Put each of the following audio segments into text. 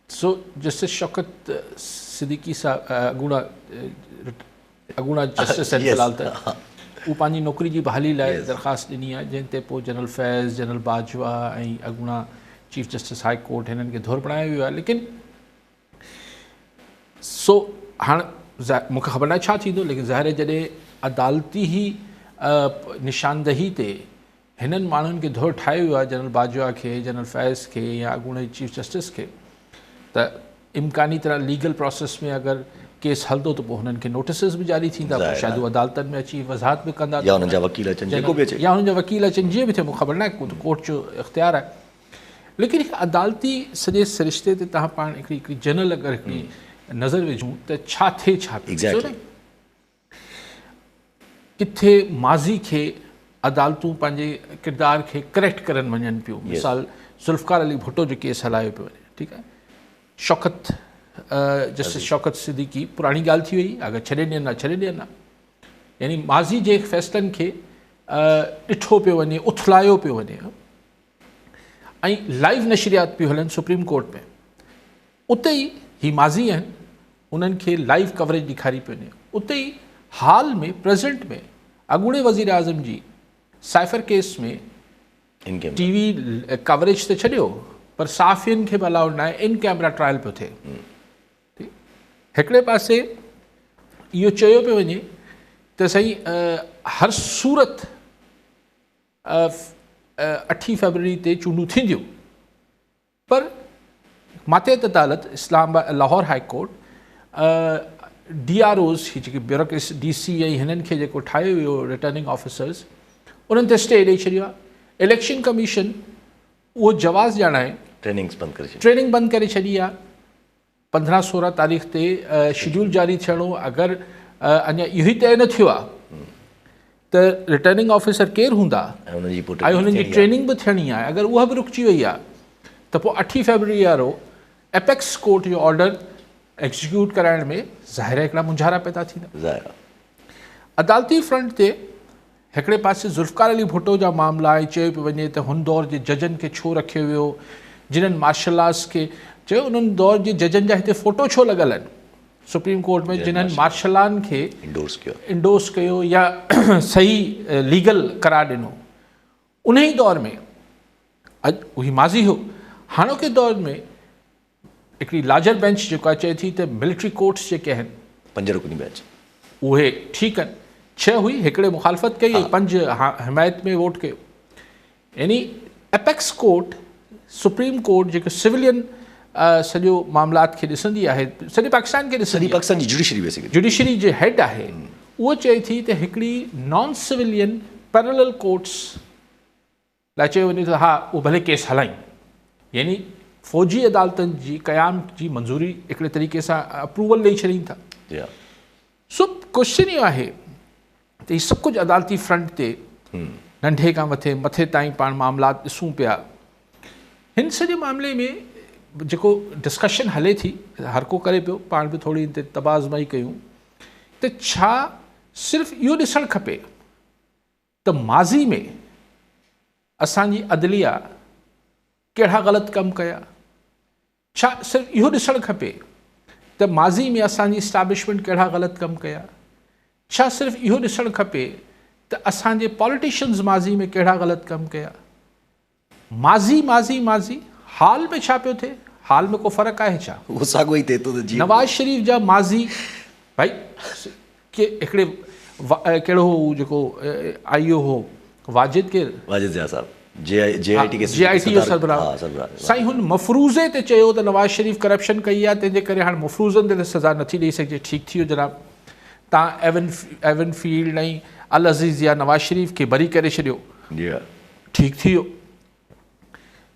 سو justice Shaukat Siddiqui صاحب اڳوڻا اڳوڻا جسٽس آهن في الحال ته هو پنهنجي نوڪري جي بحالي لاء درخواست ڏني آهي جنهن تي پوء جنرل فيض جنرل باجوا ۽ اڳوڻا چيف جسٽس هاء ڪورٽ هنن کي ڌر بڻايو ويو آهي ليڪن سو هاڻ مون کي خبر ناهي ڇا ٿيندو ليڪن ظاهر آهي جڏهن عدالتي هي نشاندهي تي هنن ماڻهن کي ڌر ٺاهيو ويو آهي جنرل باجوا کي، جنرل فيض کي يا اڳوڻي چيف جسٽس کي ته امڪاني طرح ليگل پراسيس ۾ اگر ڪيس هلندو ته پوء هنن کي نوٽيسز به جاري ٿيندا پوء شايد هو عدالتن ۾ اچي وضاحت به ڪندا يا انهن جا وڪيل اچن جيڪو به اچي يا انهن جا وڪيل اچن جيئن به ٿئي مون کي خبر ناهي ڪورٽ جو اختيار آهي ليڪن هڪ عدالتي سڄي سرشتي تي توهان پاڻ هڪڙي هڪڙي جنرل اگر هڪڙي نظر وجهون ته ڇا ٿئي ڇا پيو ڪٿي ماضي کي عدالتون پنهنجي ڪردار کي ڪريڪٽ ڪرڻ وڃن پيون مثال ذوالفقار علي ڀٽو جو ڪيس هلايو پيو وڃي ٺيڪ آهي شوڪت جسٽس شوڪت صديقي پراڻي ڳالهه ٿي وئي اگر ڇڏي ڏين ها ڇڏي ڏين ها يعني ماضي جي فيصلن کي ڏٺو پيو وڃي اٿلايو پيو وڃي ۽ لائيو نشريات پيون هلن سپريم ڪورٽ ۾ اتي ئي هي ماضي آهن انهن کي لائيو ڪوريج ڏيکاري پيو وڃي اتي ئي حال ۾ پريزنٽ ۾ اڳوڻي وزيراعظم جي سائفر ڪيس ۾ ٽي وي ڪوريج ته ڇڏيو پر صحافين کي به الاؤڊ ناهي ان ڪيمرا ٽرائل پيو ٿئي هڪڙي پاسي اهو چيو پيو وڃي ته سائين هر صورت اٺين فيبروري تي چونڊون ٿينديون پر ماتحت عدالت اسلام آباد Lahore high court D R Os هي جيڪي بيوروڪريسي ڊي سي ۽ هنن کي جيڪو ٺاهيو ويو ريٽرننگ آفيسرز انهن تي اسٽي ڏئي ڇڏيو آهي اليڪشن ڪميشن اهو جواز ڄاڻائي ٽريننگز بند ڪري ڇڏي ٽريننگ بند ڪري ڇڏي آهي 15 16 تاريخ تي شيڊيول جاري ٿيڻو اگر اڃا اهو ئي طئي نه ٿيو آهي ته ريٽرننگ آفيسر ڪير هوندا ۽ انهن جي ٽريننگ به ٿيڻي آهي اگر اها به رڪجي وئي آهي ته پوء اٺين فيبروري وارو ايپيڪس ڪورٽ جو آرڊر ايگزيڪيوٽ ڪرائڻ ۾ ظاهر آهي هڪڙا مونجهارا پيدا ٿيندا. ظاهر آهي. عدالتي فرنٽ تي هڪڙي پاسي ذوالفقار علي ڀٽو جا معاملا ۽ چيو پيو وڃي ته هن دور جي ججن کي ڇو رکيو ويو جنهن مارشل لاز کي چيو انهن دور جي ججن جا هتي فوٽو ڇو لڳل آهن سپريم ڪورٽ ۾ جنهن مارشل لان کي انڊورس ڪيو يا صحيح ليگل قرار ڏنو انهي دور ۾ اڄ اهي ماضي هو هاڻوڪي دور ۾ هڪڙي لارجر بينچ جيڪا چئي ٿي ته ملٽري ڪورٽس جيڪي آهن پنج رڪني بينچ اهي ٺيڪ آهن ڇهه هئي هڪڙي مخالفت ڪئي ۽ پنج حمايت ۾ ووٽ ڪيو يعني ايپيڪس ڪورٽ سپريم ڪورٽ جيڪو سولين سڄو معاملات کي ڏسندي آهي سڄي پاڪستان کي ڏسندي سڄي پاڪستان جي جوڊيشري بيسڪلي جوڊيشري جي هيڊ آهي اهو چئي ٿي ته هڪڙي نان سولين پيرلل ڪورٽس لاء چيو وڃي ٿو ته ها اهو ڀلي ڪيس هلائين يعني فوجي عدالتن جي قيام جي منظوري هڪڙي طريقي سان اپروول ڏئي ڇڏين ٿا سو ڪوشچن اهو آهي ته هي سڀ ڪجهه عدالتي فرنٽ تي ننڍي کان مٿي مٿي تائين پاڻ معاملات ڏسون پيا هن سڄي معاملي ۾ جيڪو ڊسڪشن هلي ٿي هر ڪو ڪري پيو پاڻ به ٿوري هن تي طبع آزمائي ڪيون ته ڇا صرف اهو ڏسڻ کپي ته ماضي ۾ اسان جي عدليه ڪهڙا غلط ڪم ڪيا ڇا صرف اهو ڏسڻ کپي ته ماضي ۾ اسان جي اسٽيبلشمينٽ ڪهڙا غلط ڪم ڪيا؟ ڇا صرف اهو ڏسڻ کپي ته اسان جي پاليٽيشنز ماضي ۾ ڪهڙا غلط ڪم ڪيا؟ ماضي ماضي ماضي، حال ۾ ڇا پيو ٿئي؟ حال ۾ ڪو فرق آهي ڇا؟ اهو ساڳيو ئي ٿئي ٿو ته جيئن نواز شريف جا ماضي ڀائي ڪي هڪڙي ڪهڙو هو جيڪو آئي او هو واجد ڪير؟ واجد ضياء صاحب جي آء جي آء ٽي کي جي آء ٽي جو سربراهه سربراهه سائين هن مفروضي تي چيو ته نواز شريف ڪرپشن ڪئي آهي تنهن جي ڪري هاڻ مفروضن تي ته سزا نٿي ڏئي سگهجي ٺيڪ ٿي ويو جناب تان ايون ايون فيلڊ ۽ العزيز يا نواز شريف کي بري ڪري ڇڏيو جي ها ٺيڪ ٿي ويو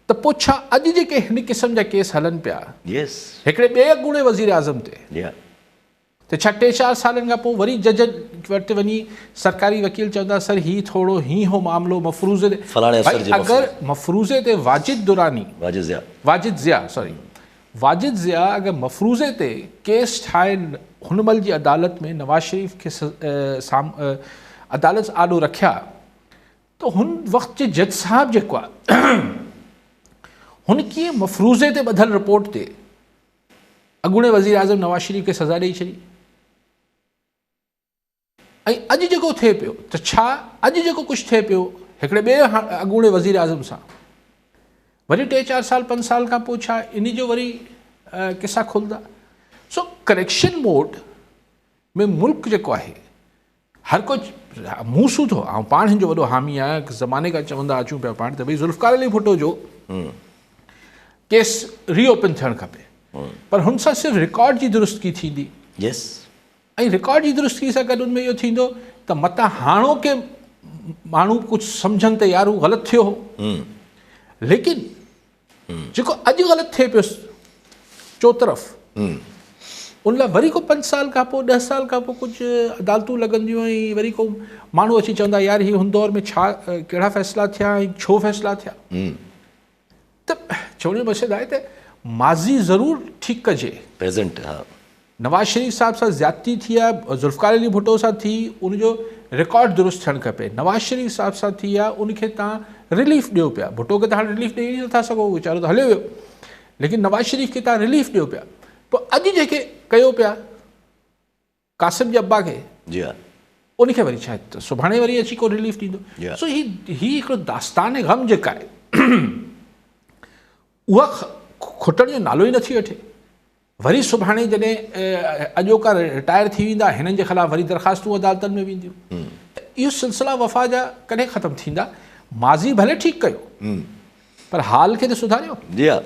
ته پوء ڇا اڄ جيڪي هن قسم جا ڪيس هلن پيا يس هڪڙي ٻئي اڳوڻي وزير اعظم تي جي ها ته ڇا ٽي چار سالن کان پوء وري جج وٽ وڃي سرڪاري وڪيل چوندا سر هي ٿورو هين هو معاملو مفروضي تي فلاڻي افسر جي اگر مفروضي تي واجد دراني واجد ضياء واجد ضياء سوري واجد ضياء اگر مفروضي تي ڪيس ٺاهي هن مهل جي عدالت ۾ نواز شريف کي سام عدالت آڏو رکيا ته هن وقت جي جج صاحب جيڪو آهي هن ڪيئن مفروضي تي ٻڌل رپورٽ تي اڳوڻي وزير اعظم نواز شريف کي سزا ڏئي ڇڏي ۽ اڄ جيڪو ٿئي پيو ته ڇا اڄ جيڪو ڪجهه ٿئي پيو هڪڙي ٻئي اڳوڻي وزير اعظم سان وري 3 4 سال 5 سال کان پوء ڇا ان جو وري قصا کلندا؟ سو ڪريڪشن موڊ ۾ ملڪ جيڪو آهي هر ڪو مون سوڌو آئون پاڻ هن جو وڏو حامي آهيان زماني کان چوندا اچون پيا پاڻ ته ڀئي ذوالفقار علي ڀٽو جو ڪيس ري اوپن ٿيڻ کپي پر هن سان صرف رڪارڊ جي درستگي ٿيندي. يس. ۽ رڪارڊ جي درستگي سان گڏ ان ۾ اهو ٿيندو ته متان هاڻوڪي ماڻهو ڪجهه سمجهن ته يار هو غلط ٿيو هو. ليڪن جيڪو اڄ غلط ٿئي پيو چوطرف ان لاء وري ڪو 5 سال کان پوء 10 سال کان پوء ڪجهه عدالتون لڳنديون ۽ وري ڪو ماڻهو اچي چوندا يار هي هن دور ۾ ڇا ڪهڙا فيصلا ٿيا ۽ ڇو فيصلا ٿيا. ته چوڻ جو مقصد آهي ته ماضي ضرور ٺيڪ ڪجي. پريزنٽ ها. نواز شريف صاحب سان زيادتي ٿي آهي، ذوالفقار علي ڀٽو سان ٿي ان جو رڪارڊ درست ٿيڻ کپي، نواز شريف صاحب سان ٿي آهي ان کي تان رليف ڏيو پيا، ڀٽو کي ته هاڻي رليف ڏئي نٿا سگهو ويچارو ته هليو ويو ليڪن نواز شريف کي تان رليف ڏيو پيا پوء اڄ جيڪي ڪيو پيا قاسم جي ابا کي جي ها ان کي وري ڇا سڀاڻي وري اچي ڪو رليف ڏيندو. سو هي هي هڪڙو داستان غم جيڪا آهي اها کٽڻ جو نالو ئي نٿي وٺي. وري سڀاڻي جڏهن اڄوڪا رٽائر ٿي ويندا هنن جي خلاف وري درخواستون عدالتن ۾ وينديون ته اهو سلسلا وفا جا ڪڏهن ختم ٿيندا؟ ماضي ڀلي ٺيڪ ڪيو پر حال کي ته سڌاريو. جي ها.